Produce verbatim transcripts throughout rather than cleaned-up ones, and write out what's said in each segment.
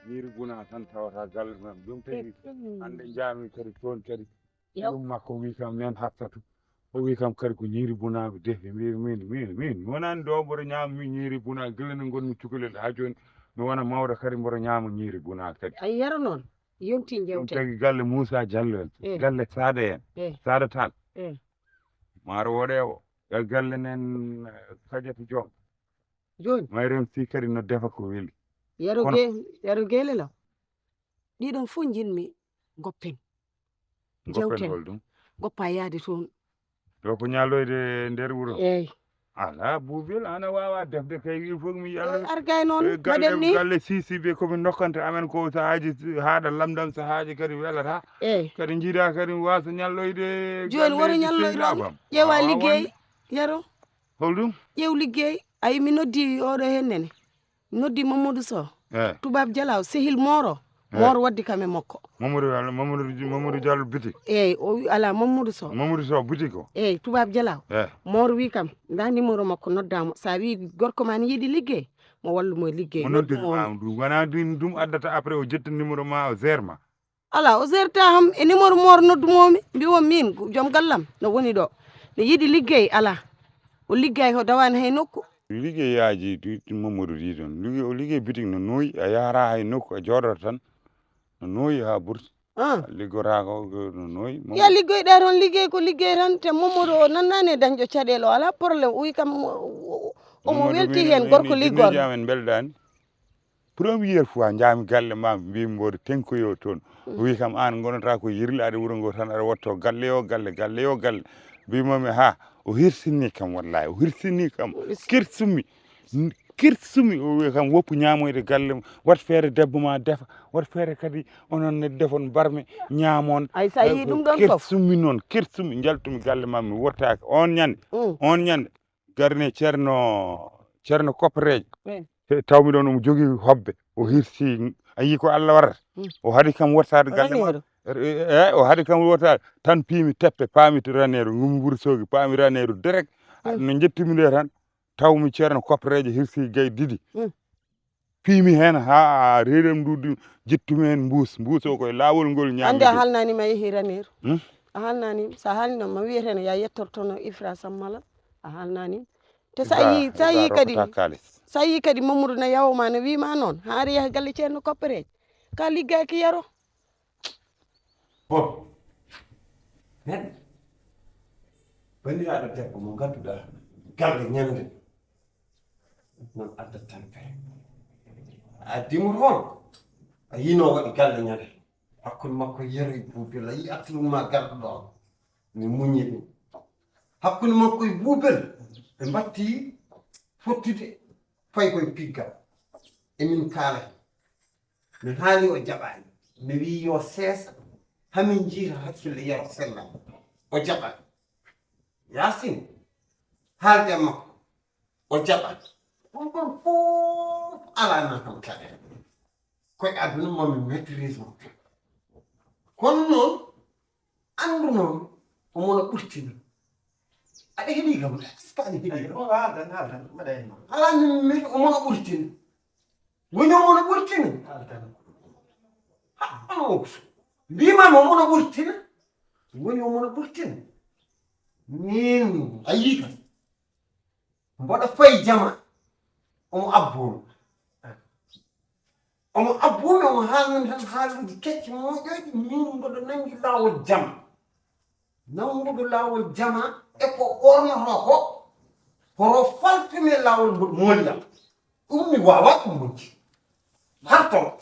Ñiiri buna tan tawata galle men. Ɗum tagi hannde njaami kadi toon kadi. Ɗum makko wi kam nen Hafsatu. O wi kam kadi ko ñiiri buna mi defi. Mbi min, min, min. Mi wonani ɗo mboɗo ñaama mi ñiiri buna. Gila nde ngonmi cukalel haa jooni. Mi wona mawɗo kadi mboɗo ñaama ñiiri buna kadi. A yero noon. Yonti ɗum jewte. Tagi galle Moussa Diallo en. Eh. Galle Sada en. Eh. Sada Tall. Eh. Maaro woɗeewo. E galle nen, eh, Kadiata Diom. Jooni. Mayrem si kadi no defa ko weli. Yaro Kono ge-, yaro geele law. Ɗiɗon fof njiɗmi goppen. Goppen Jewten. Hol ɗum? Goppa yaade toon. Ɗo ko ñalloyde nder wuro? Eey. Ala, buubel ana waawa defde kay, il faut mi yalla. Eh, argay noon, eh, galle, mbaɗen ni. Galle sisiɓe ko min nokkanta amen ko sahaaji, haaɗa lamdam sahaaji kadi welata. Eey. Kadi njiida kadi wasa ñalloyde. Jooni woto ñalloy toon. Ƴeewa liggey, yaro. Hol ɗum? Ƴeew liggey. Ayi, mi noddi oɗo heen nene. Mi noddi Mamadou Sow. Eh. Tubaab Jalaaw, sehil Mooro. Eh. Mooro waddi kam e makko. Mamadou Diallo, Mamadou, Mamadou Diallo Bitik. Eey, o wi alaa Mamadou Sow. Mamadou Sow Bitik ko? Eey, Tubaab Jalaaw. Eh. Mooro wi kam, ndaa numéro makko, noddaa mo. So a wi gorko ma ne yiɗi liggey, mo wallu mo e liggey. Mo noddiri ma ɗum, wonaa ɗum, ɗum addata après o ƴetta numéro ma, o gère ma. Alaa, o serta ham e numéro Moor noddumoo-mi, mbi'o miin ko joom gallam no woni ɗo. Mi yiɗi liggey, alaa. O liggay, o dawaani hay nokku. Liggey yaaji, tu-, tu-, Mamadou wi ɗon. Liggey, o liggey bitik no nooyi, a yahara hay nokku, a jooɗoto tan. No nooyi haa burti. Ah. A liggotaako, ko no nooyi. Ya liggoyɗaa toon liggey ko liggey tan, te Mamadou o nannaani e dañɗo caɗeele, o alaa problème. O wi kam, o, o, omo Mamadou welti miin heen, o gorko inni liggorɗo. Jinneeji amen mbelɗaani. Première fois njaami galle ma, mbiimi mboɗo tenkoyo toon. Mm. O wi kam, aan ngonata ko yirlaade wuro ngo tan, aɗa wotto galle yo galle, galle yo galle. Mbimomi, ha, o hirsini kam wallahi, o hirsini kam. Is- Kirsumi, n-, kirsumi, o wi kam, woppu ñaamoyde galle, wat feere debbo ma defa, wat feere kadi onon ne defon barme, ñaamon. Ay, sa yii ɗum ɗon fof. Kirsumi noon, kirsumi, njaltumi galle ma, mi wottaaki. On ñande, Mm. on ñande, garne Ceerno, Ceerno Koppareejo. Eh. He, tawmi ɗon omo jogii hobbe. O hirsi, a yii ko Allah warata. Mm. O haɗi kam wottaade galle ma. Raneeru. E, e, o haɗi kam wottaade. Tan piimi teppe, paami to Raneeru, ngumi Wuro Soogi, paami Raneeru direct. Mm. No njettumi nde tan, tawmi Ceerno Koppareejo hirsi gay didi. Mm. Piimi heen haa reeɗam ndu, ndu jettumi heen mbuus. Mbuus o koye laawol ngol ñaami. Annde a haalnaani ma yehi Raneeru. Hmm? A haalnaani, so a haalnii noon, ma wiyete ne, ya yettortono Ifra Sammala. A haalnaani. Te so a Ifra, yii, so a Ifra yii kadi, rokkata kaalis. So a yii kadi Mamadou na yawo ma, no wii ma noon, haa aɗa yaha galle Ceerno Koppereejo. Ka liggaaki yaro. Bon. Neɗɗo. Banndiraaɗo debbo mo ngannduɗaa, galle ñande. Noon addat tampere. A dimor on, a yino waɗi galle ñande. Hakkunde makko e Yero e Buubel, a yii accident ma garɗo ɗo. Mi muñi ɗum. Hakkunde makko e Buubel, ɓe mbatti fottude, fayi koye piggal. Emin kaala hen. Mi haali o jaɓaani. Mi wii yo seesa, hamin jiita hakkille Yero sella. O jaɓaani. Yaasin, haalde makko. O jaɓat. Ɗum ɗon fof alaa nan kam kaɗen. Koye aduna mami maîtrise mo. Kono noon, anndu noon, omo no ɓurtina. Aɗa heɗii kam, est-ce que aɗa heɗii kam? Eey, o haaldan, haaldan, mbaɗa heen noon. Alaa min, min, omo no ɓurtina. Woni omo no ɓurtina. Haaldan. Ha, ano, mbiimaami omo no ɓurtina. Woni omo no ɓurtina. Min, a yii kam. Mboɗo fayi jama, omo abboo mi. Omo abboo mi, omo haalna mi tan haaluuji kecci moƴƴooji, min mboɗo nanngi laawol jama. Nannguɗo laawol jama e ko ɓornotoo ko, horo faltumi e laawol mboɗo mooliyam. Ɗum mi waawaa ɗum moƴƴi. Harto.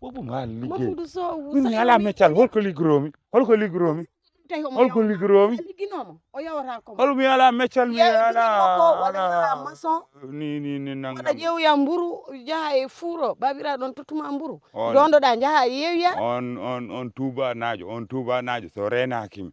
Bobo maa liggey. Mamadou Sow, min mi alaa meccal, holko liggoroomi? Holko liggoroomi? Tawi omo Holko yawta. Liggoroomi? Ligginoomo. O yawata ko. Hol mi alaa meccal, mi Yeeyi alaa, makko, walla alaa maçon. Ni, ni, ni, nangam. Waɗa ƴeewoya mburu, jaha e fuuro, baabiraaɗo on tottuma mburu. On. Ndondoɗaa, njaha yeewiya. On, on, on tuubanaajo, on tuubanaajo, so reenaaki mi.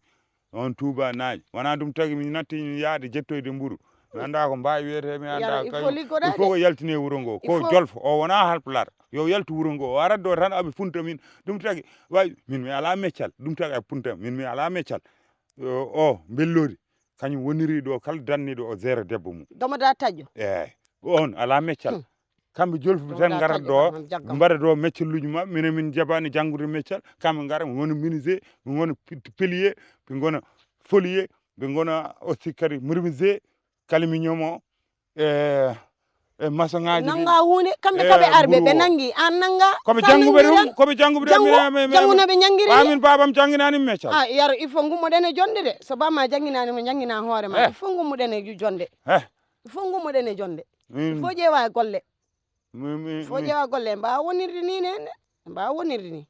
On tuubanaajo. Wonaa ɗum tagi mi natti yaade jettoyde mburu. Mi anndaa ko mbaawi wiyetee, mi anndaa il faut kañum. Liggoɗaa il faut de. Ko yaltine wuro ngo. Il ko faut jolfo. O wonaa halpulaar. Yo yaltu wuro ngo. O arat ɗo tan aɓe funta min. Ɗum tagi, way, min mi alaa meccal. Ɗum tagi aɓe funta min mi alaa meccal. O, o, mbelloori. Kañum woniri ɗo kala danniiɗo o zéro debbo mum. Domoda taƴƴo. Eey. On alaa meccal. Hmm. Kamɓe jolfuɓe tan ngarata ɗo, ɓe mbaɗa ɗo meccaluuji maɓɓe. Minen min njaɓaani janngude meccal, kamɓe ngara, mi wona menuisier, mi wona pilier, ɓe ngona folier, ɓe ngona aussi kadi menuisier, kala mi ñoomo e e maçon ŋaaji ɗi. Nannga huunde, kamɓe kaɓe arɓe, ɓe nanngi, aan nannga. Koɓe jannguɓe ɗum, koɓe jannguɓe ɗum. Janngunoɓe ñanngiri. Wa min baabam jannginaani mi meccal. Ah, yaro, il faut ngummoɗen e jonde de. So bamma jannginaani mo, janngina hoore ma. Il faut ngummoɗen e jonde. Il faut ngummoɗen e jonde. Il faut ƴeewa e golle. Fo ƴeewa golle, en mbaawa wonirde ni ne, en mbaawa wonirde ni.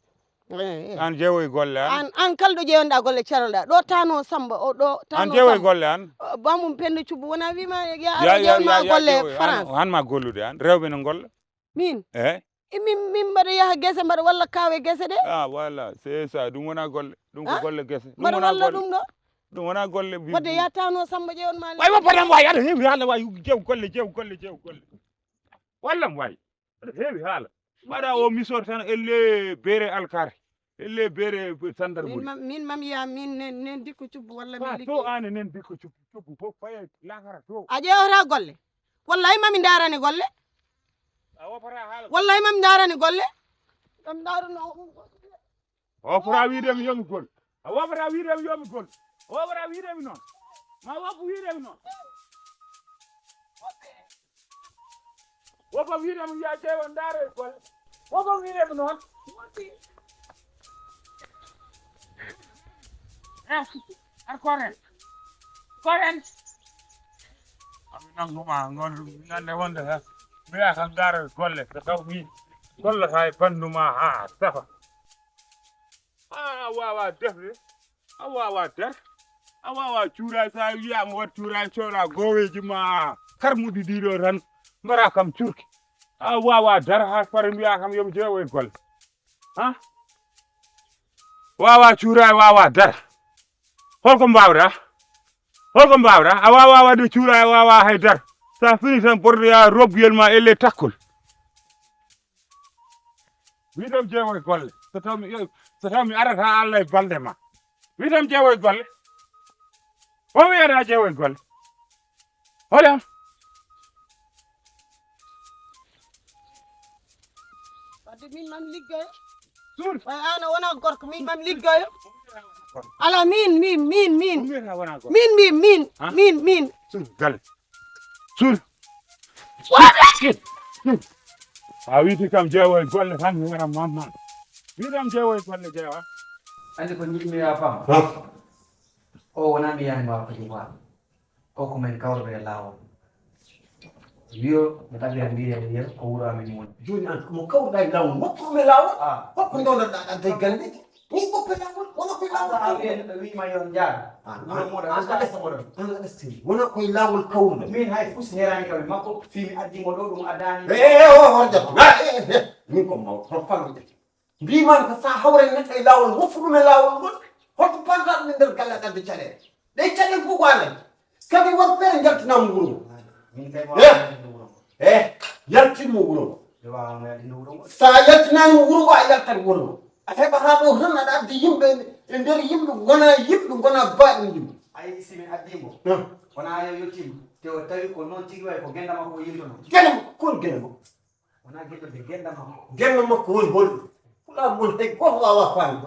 An jeewo e golle an. An an kalɗo jeeyonɗa golle carolɗa ɗo tano samba o ɗo tano an jeewo e golle an. Bamum pende cubbu wona wima ya jeewnma golle France. Han ma gollude an rewɓe no golla. Min e min min mbaɗa yaha gese mbaɗa walla kawe gese de. Ah voilà, c'est ça, ɗum wona golle. Ɗum ko golle gese. Mbaɗa walla ɗum ɗo. Ɗum wona golle. Wadde ya tano samba jeewnma. Way woppanam way aɗa heewi haala way jeew golle jeew golle jeew golle. Wallam way. Aɗa heewi haala. Mbaɗa o misor tan elle beere alkare. Elle beere sandarmuri. Min mam min mam ya min nen nen dikko cubbu walla min liggi. To ane nen dikko cubbu cubbu fof faye lakara to. A ƴeewata golle. Wallahi mami ndarani golle. A wopata haala. Wallahi mami ndarani golle. Ɗam ndaruno. O fota wiide mi yomi gol. A wofata wiide mi yomi gol. O wofata wiide mi noon. Ma woppu wiide mi noon. Woppa wiide mi ya jeewa ndaare gol. Woppa wiide mi noon. Eh, ar koren. Koren. Ami nanguma ngon ngande wonde ha. Mbiya kam ndaare golle so taw mi gollata e banduma ha safa. A wawa defde, a wawa dar, a wawa cuuray. Sa wiyama wat cuuray cooda goweji ma karmuɗi ɗiɗo tan mbara kam curki. A wawa dar ha fare mbiya kam yomi jeewo e golle. Ha wawa cuuray wawa dar. Holko mbawɗa? Holko mbawɗa? A wawa wadde cuuray a wawa hay dar. Sa fini tan bordoya rogguyel ma elle takkol. Wiɗom jeewo e golle. So taw mi so taw mi arata Allah e balde ma. Wiɗom jeewo e golle. O wiyata jeewo e golle. Hola. Wadde min mam liggoyo. Sur. Way ana wona gorko min mam liggoyo. Ala min min min min. Min min min min min. Sur galle. Sur. A witi kam jeewo e golle tan mi wara mamma. Witam jeewo e golle jeewa. Andi ko jiɗmi ya fam. O wona mi yani ma ko jiwa. Ko ko men kawruɓe e laawol. Wiyo mi tabiya mbiye wiye ko wuro amin woni. Joni an mo kawruɗa e laawol mokkuɗum e laawol. Hokko ndondoɗa adda e gande. Min ɓoppe laawol wona koye laawol. Asa a wiye neɗɗo wiima yon njaar. Wuro moɗon an a ɗesta moɗon. An a ɗestiri wona koye laawol kawruɗa. Min hay fus herani kam e makko fii mi addi mo ɗo ɗum addani. E o horjattu. Min ko mawɗo hoto fanɗo ƴetta. Mbiman ko sa hawre neɗɗo e laawol woppu ɗum e laawol ngol. Holto panta ɗum e nder galle aɗa adda caɗele. Ɗe caɗele fof ko amen. Kadi won feere jaltinama wuro ngo. Min kay mo addani ɗum wuro ngo. E yaltinmo wuro ngo. Ɓe waawano yaltinde wuro ngo. Sa yaltinani mo wuro ngo a yaltat wuro ngo. A heɓata ɗo tan aɗa addi yimɓe e nder yimɓe wona yimɓe gona baɗin yimɓe. Ayi si min addi mo. Wona yo yottima. Te o tawi ko noon tigi wayi ko genda makko o yiltono. Genda makko kon genda makko. Wona genda de genda makko. Genda makko woni holɗo. Pulaar mon hay goto wawa faami.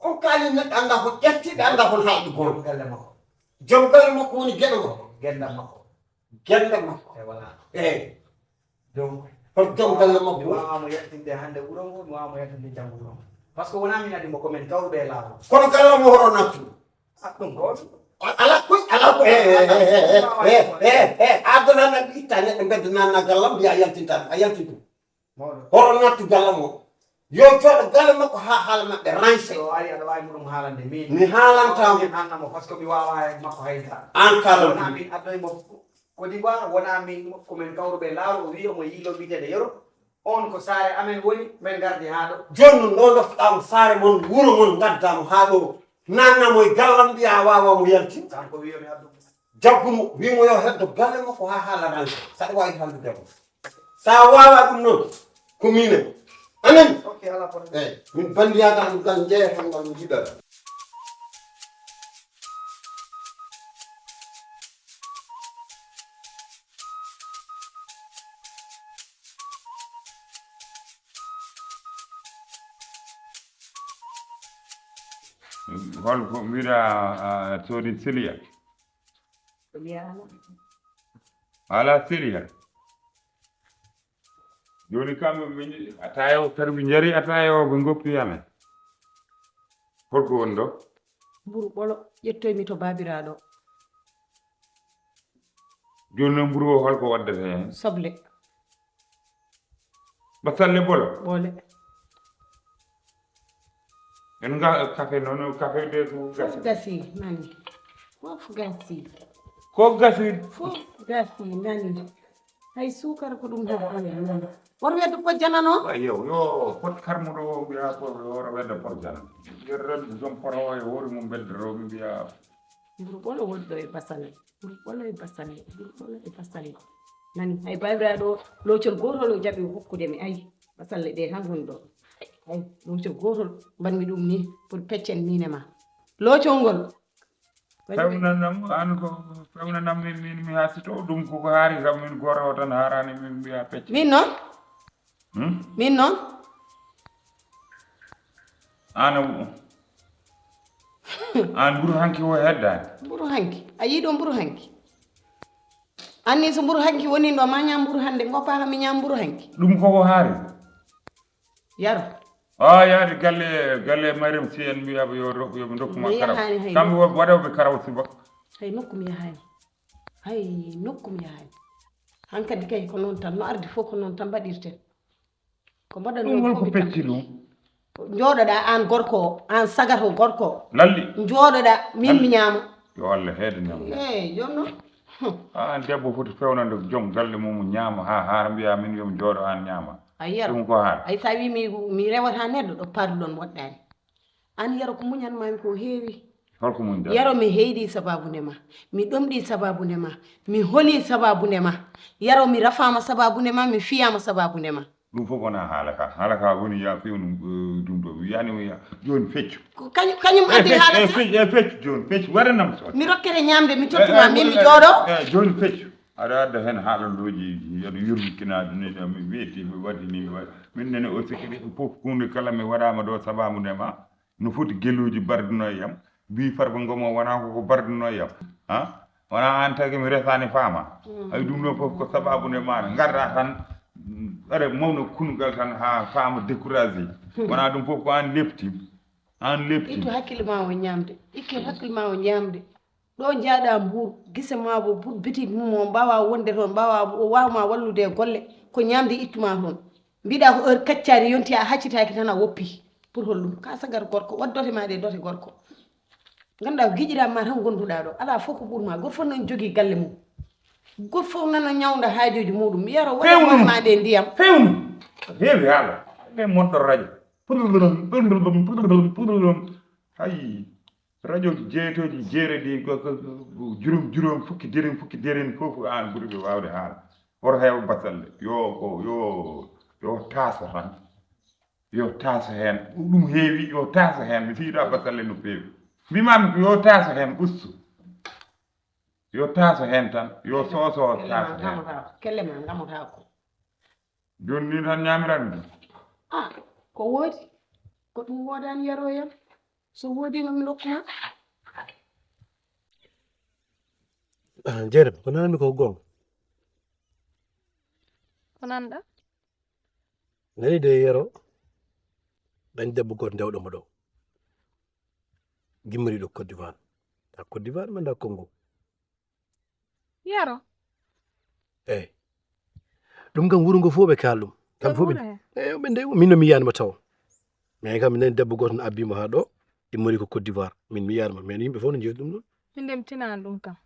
On kaali neɗɗo anda ko ƴetti ɓe anda kon haalɗo goto. Galle makko. Joom galle makko woni genda makko. Genda makko. Genda makko. E wala. Eyyi. Donc hoto joom galle makko mi wawa mo yaltinde hande wuro ngo mi wawa mo yaltinde janngo wuro ngo. Par ce que wona min addi mo komin kawruɓe e laawol. Kono galle mo hoto nattu. Ɗum ko ala koy ala koy e e e e e addanana itta neɗɗo beddanana gallam mbiya yaltinta a yaltintu. Hoto nattu gallam o yo jooɗo galle makko ha haala maɓɓe ranse. O ari aɗa wawi muɗum haalande min mi haalantamo. Haalnamo par ce que mi wawa e makko haydara. An kalam wona min addoy mo. Kodiba wona min komin kawruɓe laawol o wi omo yiilo witede yero. On ko saare amen woni, men ngardi haa ɗo. Jooni noon, ɗo ndoftoɗaa mo saare mon, wuro mon, ngaddaa mo haa ɗo. Naatnaa mo e gallam, mbiyaa a waawaa mo yaltin. Kanko wiyo mi addu. Jaggu mo, wii mo yo heddo galle makko haa haala ranke. Saɗa waawi haaldude mo. So a waawaa ɗum noon, ko miin en. Amen. Ok, alaa problème. Eey, min banndiraagal ngal njeeyata ngal mi yiɗaa. Hol ko mbiɗa, a soodi siliya? Ala siliya. Jooni kam min ataaya o, kadi ɓe njari ataaya o, ɓe ngoppi amen. Holko woni ɗo? Mburu ɓolo ƴettoymi to baabiraaɗo. Jooni noon mburu o holko waddata heen? Soble. Basalle ɓolo? Ɓole. En nga kafe noon, kafe de ko gasi. Fof gasi, nani. Fof gasi. Ko gasi. Fof gasi, nani. Hay suukara ko ɗum tan. Woto weddo pot janano. Wa yow, yo, pot karmuɗo o mbiya ko woto weddo pot janano. Yer ren jom pot o e hoore mum beddo rewɓe mbiya. Mburu ɓolo woni ɗo e basalle. Mburu ɓolo e basalle. Mburu ɓolo e basalle. Nani, hay baabiraaɗo loocol gootol o jaɓi hokkude mi. Ay, basalle ɗe tan woni ɗo. Ay, loocol gootol mbaɗmi ɗum ni pour peccen min e ma. Loocol ngol. Fewnanam, an ko fewnanam min, min mi hasito ɗum koko haari kam, min gooto o tan haarani min mbiya pecce. Min noon? Hmm? Min noon? An o, an mburu hanki o heddaani? Mburu hanki? A yii ɗo mburu hanki? Anni so mburu hanki woni ɗo, ma ñaam mburu hannde, ngoppa kam mi ñaam mburu hanki. Ɗum koko haari? Yaro. A yaade galle, galle Mariam si en mbiya yo ro-, yo ɓe ndokku ma Mi karaw. Yahaani hay Kamɓe nokku. Wo-, waɗawɓe karaw subaka. Hay nokku mi yahaani. Hay nokku mi yahaani. Hankadi kay ko noon tan, no ardi fof ko noon tan mbaɗirten. Ko mbaɗanno Ɗum holko fof mi pecci tan. Ɗum? Jooɗoɗa aan gorko o, aan sagato gorko o. Lalli. Jooɗoɗa, min mi Lalli. Ñaamo. Yo Allah heedanam. Eey, jooni noon. Haa aan debbo foti fewnande joom galle mum ñaama haa haara mbiya min yo mi jooɗo aan ñaama. A yero. Ɗum ko haala. Ay so a wii mi, mi rewata neɗɗo ɗo parluɗon woɗɗaani. Aan yero ko muñan maami ko heewi. Holko muñɗaa? Yero mi heyɗi sababunde ma. Mi ɗomɗi sababunde ma. Mi holi sababunde ma. Yero mi rafaama sababunde ma, mi fiyaama sababunde ma. Ɗum fof wonaa haala ka. Haala ka woni ya fewnu, eh, ɗum ɗo. Wiyani o ya, jooni feccu. Ko kañum, kañum Eh, addi feccu, haala eh, ka? Feccu, eh, feccu, jooni feccu. Waɗanam so. Mi rokkete ñaamde, mi Eh, tottuma, eh, min mi eh, jooɗo. Eh, jooni feccu. Aɗa adda heen haalallooji, aɗa yurmikina aduna, mi weeti, mi waɗi ni, mi waɗi. Min nene o sikki ɗum fof, huunde kala mi waɗaama ɗo sababunde ma. No foti geluuji barduno e yam, mbii Farba Ngom o wonaa ko ko barduno e yam. Ha? Wonaa aan tagi mi resaani faama. Mm. Ay ɗum ɗo fof ko sababunde ma. Ngarɗa tan, mm, aɗa mawna kunugal tan haa faama découragé. Hmm. Wonaa ɗum fof ko aan lepti. Aan lepti. Ittu hakkille ma o ñaamde. Ittu hakkille ma o ñaamde. Ɗo njaaɗa mbuur, gise ma bo buur bitik mum o mbaawa wonde toon, mbaawa, o waawma wallude e golle, ko ñaamde ittuma toon. Mbiɗa ko heure kaccaari yonti a haccitaaki tan a woppi. Pour holɗum? Ka sagar gorko, waɗ dote ma ɗe dote gorko. Ngannduɗaa ko giƴiraa ma tan ngonduɗaa ɗo. Alaa fof ko ɓurma. Goto fof noon jogii galle mum. Goto fof nana ñawnda haajuuji muɗum. Yaro waɗa Fewnu. Hoore ma ɗe ndiyam. Fewnu. Heewi haala. Ɗe moɗɗo radio. Hay. Radio jeetooji, jeere ɗi, ko, ko, ko, juróom, juróom, fukki dërëm, fukki dërëm fof ko aan ɓuri ɓe waawde haala. Woto heew basalle. Yo, ko, yo, yo taaso tan. Yo taaso heen. Ɗum heewi, yo taaso heen. Mi fiiɗa basalle no feewi. Mbimaami ko yo taaso heen, ustu. Yo taaso heen tan. Yo sooso Kelle ma taaso heen. Ngamotaako. Kelle ma ngamotaako. Jooni ni tan ñaamiran ɗum. Ah, ko woodi. Ko ɗum woodani yaro yam. So woodi no mi rokku ma. Ah, Jeere, ko nananmi ko goonga. Ko nanɗa? Nani de yero. Dañ debbo gooto ndewɗo mo ɗo. Gimmori ɗo Côte d'Ivoire. Da Côte d'Ivoire, man da Congo. Yaro. Eyi. Ɗum kam wuro ngo fof ɓe kaal ɗum. Kam fof ɓe. Eyi, ɓe nde, min no mi yiyaani mo taw. Mais kam mi nani debbo gooto no abbi mo haa ɗo, immori ko Côte d'Ivoire. Min mi yiyaani mo, mais yimɓe fof no njeeɗi ɗum ɗon. Min de mi tinaani ɗum kam.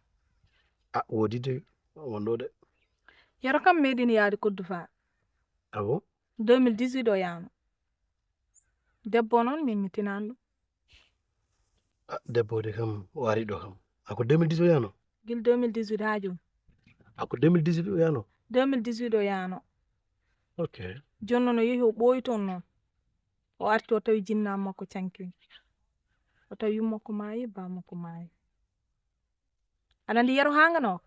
Ah, woodi de, wonɗo de. Yaro kam meeɗini yaade Côte d'Ivoire. Ah bon? Deux mille dix-huit o yaano. Debbo noon min mi tinaani ɗum. Ah, debbo de kam o ari ɗo kam. A ko deux mille dix o yaano? Gila deux mille dix-huit haa jooni. A ko deux mille dix-huit o yaano? Deux mille dix-huit o yaano. Ok. Jooni noon o yehi o ɓooyi toon noon. O arti o tawi jinnaam makko canki. O tawi yummakko maayi, baa makko maayi. Aɗa anndi yero haa ngano?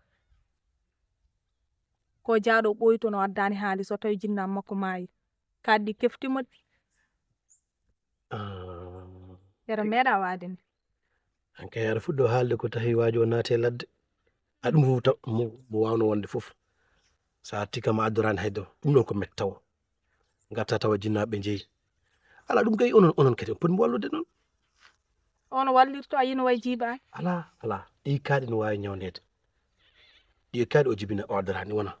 Ko jaaɗo ɓooyi toon o addaani haalis o tawi jinnaam makko maayi. Kaɗɗi kefti mo. Ah. Yero meeɗa waade nde. Hankay aɗa fuɗɗo haalde ko tawi waajo o naati e ladde. A ɗum fof taw mo mo waawno wonde fof. So a artii kam a addoraani hay dara. Ɗum ɗoon ko mette tawo. Ngarta tawa jinnaaɓe njeyi. Alaa ɗum kay onon onon kadi on poti mo wallude noon. Ono wallirto a yino way jiibaani. Alaa alaa. Ɗii kaaɗi no waawi ñawndeede. Ɗii kaaɗi o jibina o addoraani wona.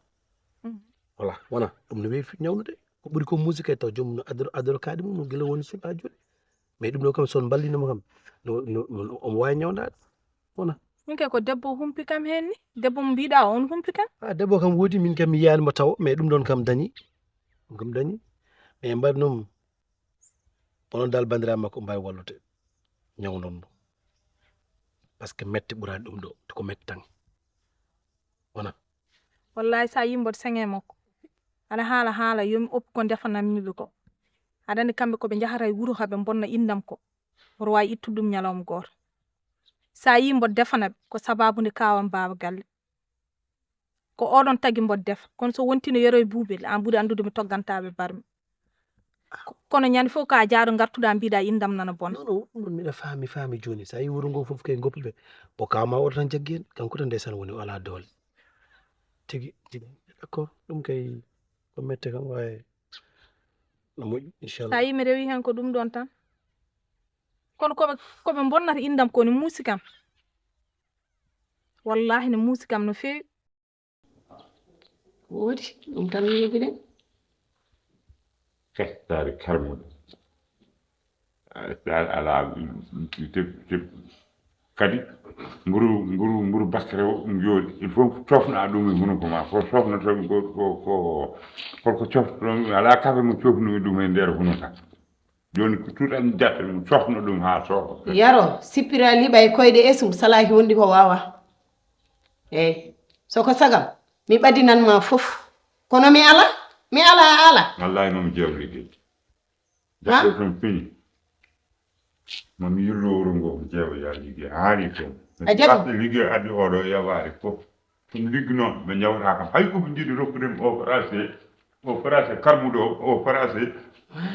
Wala wona ɗum no weefi ñawnude. Ko ɓuri ko muusi kay taw joomum no addoro addoro kaaɗi mum no gila woni suuɗa jooni. Mais ɗum ɗo kam so on mballino mo kam no no no- omo waawi ñawndaade wona. Min kay ko debbo humpi kam heen ni. Debbo mo mbiɗa o on humpi kam. A debbo kam woodi min kam mi yiyaani mo tawo mais ɗum ɗon kam dañi. Ɗum kam dañi. Mais mbaɗi noon onon dal banndiraaɓe makko mbaawi wallude ñawndon mo. Par ce que mette ɓuraani ɗum ɗo ko mette tan. Wona. Wallahi sa yii mboɗo seŋe makko aɗa haala haala yomi oppu ko ndefanammiɓe ko. Aɗa anndi kamɓe ko ɓe njahata e wuro haa ɓe mbonna inndam ko. Mboɗo waawi ittude ɗum ñalawma gooto. Sa yii mboɗo defana ɓe ko sabaabu nde kaawan baaba galle. Ko oɗon tagi mboɗo defa kono so wontino yero e buubel aan ɓuri anndude mi toggantaa ɓe barmi. Kono ñande fof ka jaaɗo ngartuɗa mbiɗa inndam nana bona. Non non ɗum ɗon miɗa faami faami jooni sa yi wuro ngo fof kay goppuɓe o kawma oto tan jaggi hen kanko tan ndeysan woni o ala doole tigi tigi d'accord ɗum kay ko mette kam waye no moƴƴi inchallah. Sa yi mi rewi hen ko ɗum ɗon tan kono koɓe koɓe bonnata inndam ko ne muusi kam wallahi ne muusi kam no feewi. Woodi, ɗum tan mi yoɓi ɗen. Fettaade karmuɗo. Fettaade alaa, kadi mburu, mburu, mburu bakkere o ɗum jooɗi. Il faut cofna ɗum e hunuko ma. Ko cofnoto ko, ko, ko, holko coftoɗon ɗum? Alaa kafe mo cofnumi ɗum e nder hunuka. Jooni ko tuuɗan jatta ɗum, cofna ɗum haa soofa. Yaro, sippira liɓa e koyɗe esum, salaaki wondi ko waawa. Eey, so ko sagam, mi ɓadinan ma fof. Kono mi ala, mi ala a ala. Wallahi mami jeew liggey. Jaɓɓe tan fini. Mami yirlo wuro ngo ko jeewa ya liggey. Haali ko. A jaɓi? Ɓaɗɗo liggey addi oɗo yawaari fof. Ɗum ligginooɓe ɓe njawata kam. Hay ko ɓe njiɗi rokkude mi o farase, o farase karmuɗo o, o farase.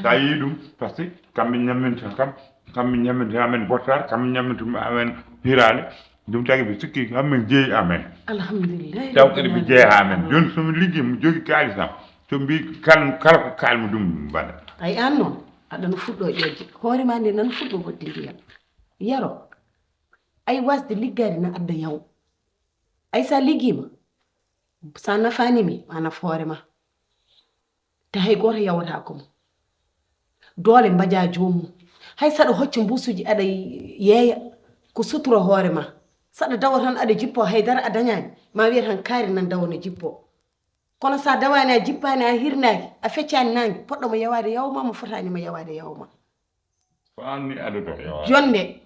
Sa yii ɗum, par ce que kamɓe ñamminta kam, kamɓe ñamminta amen bottar, kamɓe ñamminta amen hirale. Ɗum tagi ɓe sikki kamɓe jeeyi amen. Alhamdulillah. Taw kadi ɓe jeeya amen. Jooni somi liggi mi jogi kaalis am. So mbi kal kala ko kalmi ɗum mbaɗa. Ay an noon aɗa no fuɗɗo ƴoƴde. Hoore ma nde nan fuɗɗo waɗde ndiyam. Yaro. Ay wasde liggaade na adda yaw. Ay sa liggiima sa nafaani mi a naf hoore ma. Te hay gooto yawataako mo. Doole mbaja joomum. Hay saɗa hocca mbuusuuji aɗa yeeya ko sutura hoore ma. Saɗa dawa tan aɗa jippoo hay dara a dañaani ma wiya tan kaari nan dawa no jippoo. Kono sa dawaani a jippaani a hirnaaki a feccaani naange poɗɗo mo yawaade yaw ma mo fotaani mo yawaade yaw ma. Jonde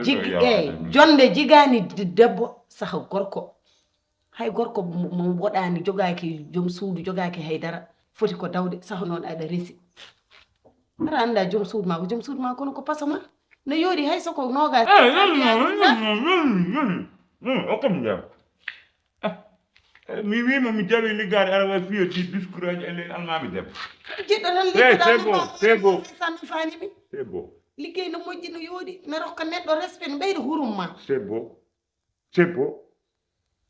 jig eey jonde jigaani debbo saha gorko. Hay gorko mo woɗaani jogaaki joom suudu jogaaki hay dara foti ko dawde saha noon aɗa resi. Aɗa annda joom suudu ma ko joom suudu ma kono ko paso ma. No yooɗi hay soko noogaas. Okkam jam. Mi wiima mi jawi liggaade aɗa wawi fiyoti discours aji e leydi almaami debbo. Jiɗɗo tan liggoɗa c'est beau c'est beau. Sanno fanimi. C'est beau. Liggey no moƴƴi no yooɗi na rokka neɗɗo respect no ɓeyda hurum ma. C'est beau. C'est beau.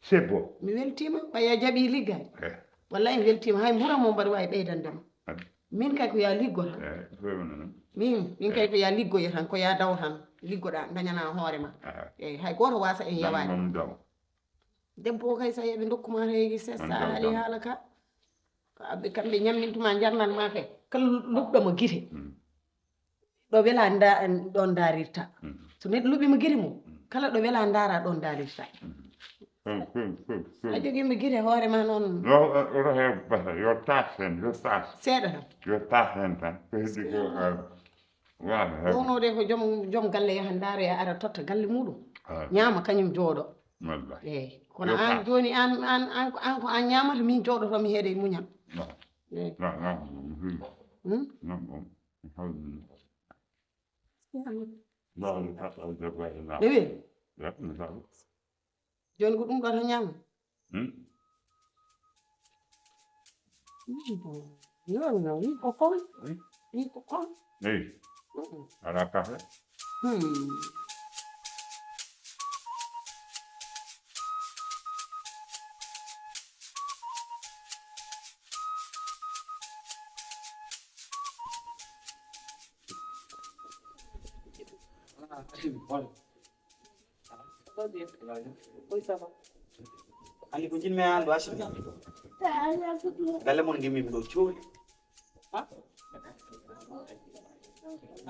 C'est beau. Mi weltima ɓay a jaɓi liggaade. Wallahi mi weltima hay mbura mo mbaɗa wawi ɓeydandema. Min kay ko ya liggo tan. Min min kay ko ya liggoya tan ko ya daw tan liggoɗa dañana hoore ma. Eyyi hay goto wasa en yawade. Debbo o kay sa yeɓe dokkuma reegi sessa haali haala ka. Ko aɓe kamɓe ñammintuma jarnan ma kay kala luɓɗo mo gite. Ɗo wela ɗon darirta. So neɗɗo luɓima gite mum kala ɗo wela dara ɗon darirta. A joguima gite hoore ma noon. Oto he bata yo tas hen yo tas. Seeɗa tan. Yo tas hen tan ko heddi ko. Wano he. Wownode ko joom joom galle yaha daroya ara totta galle muɗum. Ñaama kañum jooɗo. Wallahi. Eyyi kono an joni an an an an ko an ñamata min jooɗoto mi heede e muñal. Eyyi. Ewi. Joni ko ɗum ɗo tan ñaama. Wi ko kon wi ko kon. Eyi. Ala kafe. Anndi ko njiɗmi e an ɗo, Asimi. Galle mon ngimmi mi ɗo jooni. Ha?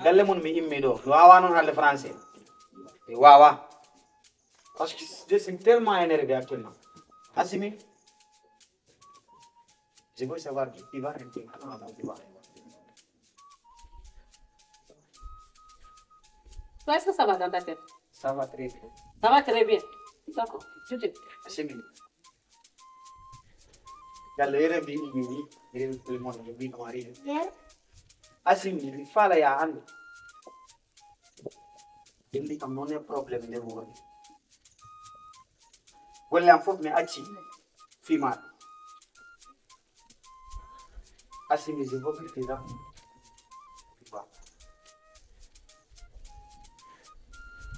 Galle mon mi immi ɗo. Mi waawaa noon haalde français. Mi waawaa. Parce que je suis tellement énervé actuellement. Asimi, je veux savoir qui va rentrer. Toi, est-ce que ça va dans ta tête? Ça va très bien. Ça va très bien. D'accord. Je t'écoute. Asimi. Galle, yere mbi ummi ni, yere mbi mon, mbi mbi no ari. Asimi, mi faala ya anndu. Ɓe mbi kam noon e problème nde woni. Golle am fof mi acci fii maaɗa. Asimi, je veux que tu rentres.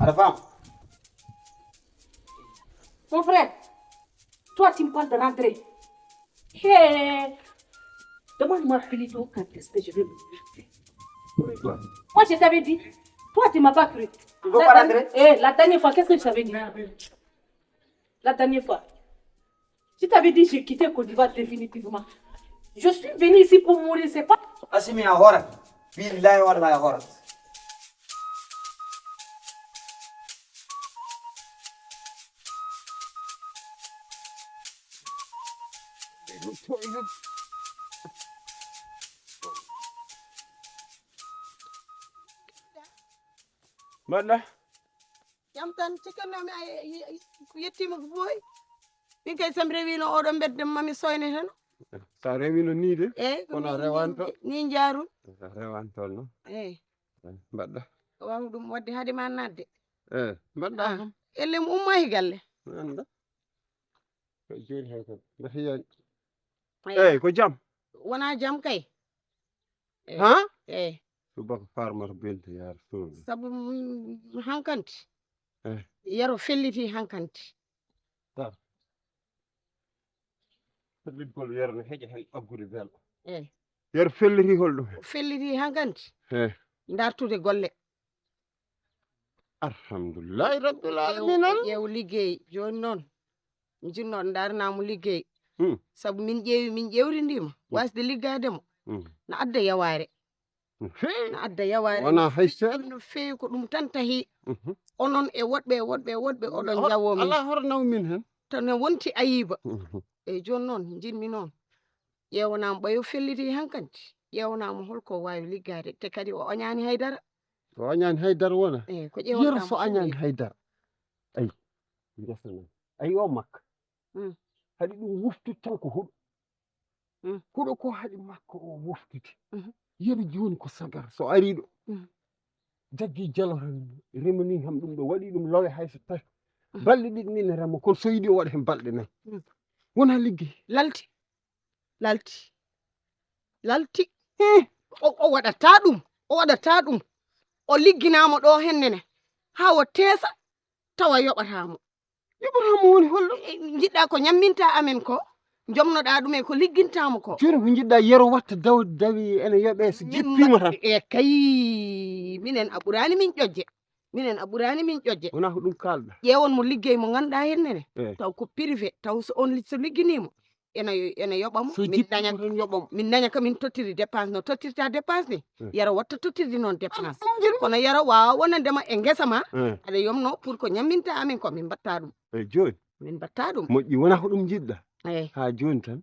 Aɗa faam? Mon frère, toi tu me parles de rentrer. Hey, demande-moi plutôt quand est-ce que je vais me lever. Moi, je t'avais dit, toi, tu m'as pas cru. Tu veux pas rentrer? Eh, la dernière fois, qu'est-ce que je t'avais dit? La dernière fois, je t'avais dit, j'ai quitté Côte d'Ivoire définitivement. Je suis venu ici pour mourir, c'est pas. Asimi a horat. Billahi wallahi a horat. Mbaɗɗa? Jam tan, cikkannomi a ye- ye- yettiima ko boy. Min kay so mi rewiino oɗo mbedde ma mi soyne tan. Sa rewiino ni de? Eyyi, ko kono min rewanto? Ni njaarun. Rewanto no? Eyyi. Mbaɗɗa? Waaw ɗum wadde haade ma nadde. Eyyi, mbaɗɗa? Ah, elle mo umma he galle. Anda. Ko jooni hay ko. Mbaɗɗa yani. Eyyi. Eyyi, ko jam? Wona jam kay. Eyyi. Ha? Eyyi. Subaka farmata belto ya Rasul. Sabu mm, hankanti. Eyyi. Yero felliti hankanti. Ta. Fellitgol yero no heƴa hen ɓaggude belɗo. Eyyi. Yero felliti holɗum? Felliti hankanti. Eyyi. Dartude golle. Alhamdulillahi rabbil alamin. Ƴeew liggey jooni noon. Jinnoɗo ndaaranaamo liggey. Hmm. Sabu min ƴeewi, min ƴeewrindima. Hmm. Wasde liggaade mo. Hmm. Na adda yawaare. Hmm. Na adda yawaare. Wona hay seeɗa. No feewi ko ɗum tan tahi. Mhm. Onon e woɗɓe, e woɗɓe, e woɗɓe oɗon Hor- njawo min. Ala hor naw min hen. To ne wonti ayiba. Mhm. Eyyi jooni noon, jinmi noon. Ƴeewanaama ɓayo felliti hankanti. Ƴeewanaama holko waawi liggaade. Te kadi o oñaani haydara. O oñaani haydara wona. Eyyi, ko ƴeewanaama. Yero so fof añaani haydara. Ayi. Ngesa noon. Ayi o makka. Mm. Haɗi ɗum wuftude tan ko huɗo. Mm. Huɗo ko haɗi makko o woftude. Mhm. Yero jooni ko sagar so ari ɗo. Mm. Jaggi jalo tan remani kam ɗum ɗo waɗi ɗum lowe hay so tawi. Mm. Balɗe ɗiɗi ni ne rema kono so yiɗi o waɗa hen balɗe nayi. Mm. Wona liggey. Lalti. Lalti. Lalti. Eh. O, o waɗata ɗum. O waɗata ɗum. O ligginaama ɗo hennene. Haa o teesa tawa yoɓataamo. Yoɓataamo woni holɗo? E, njiɗɗa ko ñamminta amen ko, jomnoɗa ɗum e ko liggintaamo ko. Jooni ko njiɗɗa yero watta daw dawi ene yoɓe so Min jippiima ma- tan. E kay, minen a ɓuraani min ƴoƴde. Minen a ɓuraani min ƴoƴde. Wona ko ɗum kaalɗa. Ƴeewon mo liggey mo ngannduɗaa hennene. Eh. Taw ko privé, taw so on li- so ligginiimo, ene ene yoɓa mo. So Min jippiima daña tan yoɓa mo. Min daña ko min tottiri dépense no tottirta dépense ni. Eh. Yero watta tottirde noon dépense. Ɗum joni. Kono yero waawa wonandema e ngesa ma. Eh. Aɗa yomno pour ko ñamminta amin ko min mbatta ɗum. Eyyi jooni. Min mbatta ɗum. Moƴƴi wona ko ɗum njiɗɗa. Eyyi. Haa jooni tan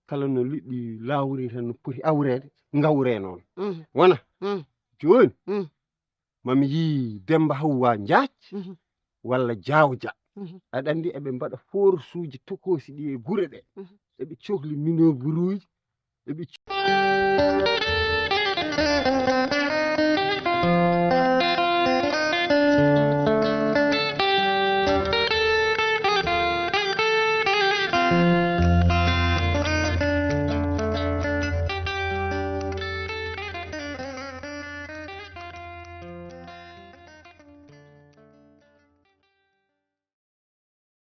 kala no liɗɗi lawri tan no poti awreede ngawre noon. Mhm. Wona. Mhm. Jooni. Mhm. Mami yii Demba Hawwa Njaaj. Mhm. Walla Jaaw Ja. Mhm. Aɗa anndi eɓe mbaɗa forsuuji tokoosi ɗi e gure ɗe. Mhm. Eɓe cohli minooburuuji. Eɓe co-